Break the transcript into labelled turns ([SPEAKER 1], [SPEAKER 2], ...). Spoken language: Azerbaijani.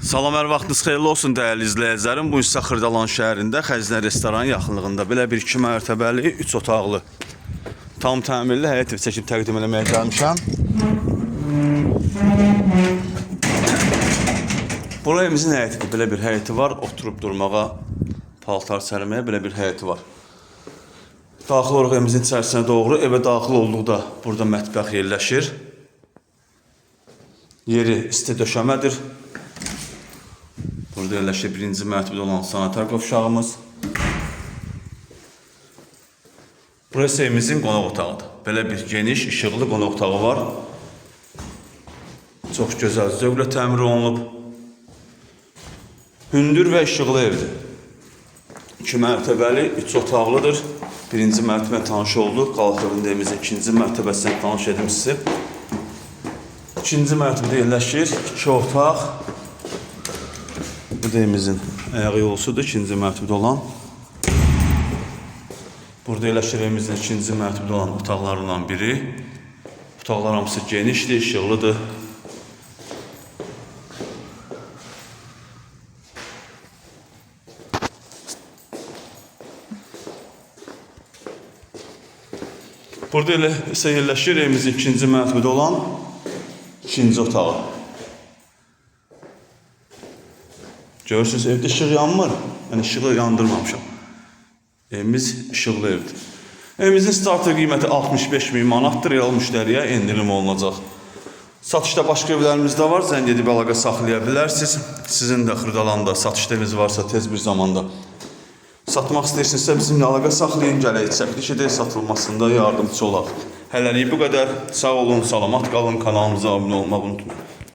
[SPEAKER 1] Salam, hər vaxtınız xeyirli olsun dəyərli izləyicilərim. Bu isə Xırdalan şəhərində Xəzinə restoranı yaxınlığında belə bir 2 mərtəbəli, 3 otaqlı tam təmirli həyət evi çəkib təqdim eləməyə gəlmişəm. Bura evimizin həyətidir. Belə bir həyəti var. Oturub durmağa, paltar sərməyə belə bir həyəti var. Daxil oluruq evimizin içərisinə doğru. Evə daxil olduqda burada mətbəx yerləşir. Yeri isti döşəmədir. Burada yerləşir birinci mərtəbədə olan sanitar qovşağımız. Burası evimizin qonaq otağıdır. Belə bir geniş, işıqlı qonaq otağı var. Çox gözəl zövqlə təmir olunub. Hündür və işıqlı evdir. 2 mərtəbəli, 3 otaqlıdır. Birinci mərtəbə tanış olduq. Qalxıq indi evimizin ikinci mərtəbəsinə tanış edim sizi. İkinci mərtəbədə yerləşir 2 otaq. Bu da evimizin ayağı yolusudur, ikinci mərtəbədə olan. Burada yerləşir evimizin ikinci mərtəbədə olan otaqlarından biri. Otaqlar hamısı genişdir, işıqlıdır. Burada elə isə yerləşir evimizin ikinci mərtəbədə olan ikinci otağı. Görürsünüz, evdə işıq yanmır. Mən işığı yandırmamışam. Evimiz işıqlı evdir. Evimizin starter qiyməti 65 min manatdır. Real müştəriyə endirim olunacaq. Satışda başqa evlərimiz də var. Zəng edib əlaqə saxlaya bilərsiniz. Sizin də Xırdalanda satışda eviniz varsa tez bir zamanda satmaq istəyirsinizsə bizimlə əlaqə saxlayın, gələk çəkiliş edək, satılmasında yardımçı olaq. Hələlik bu qədər. Sağ olun, salamat qalın. Kanalımıza abunə olmağı unutmayın.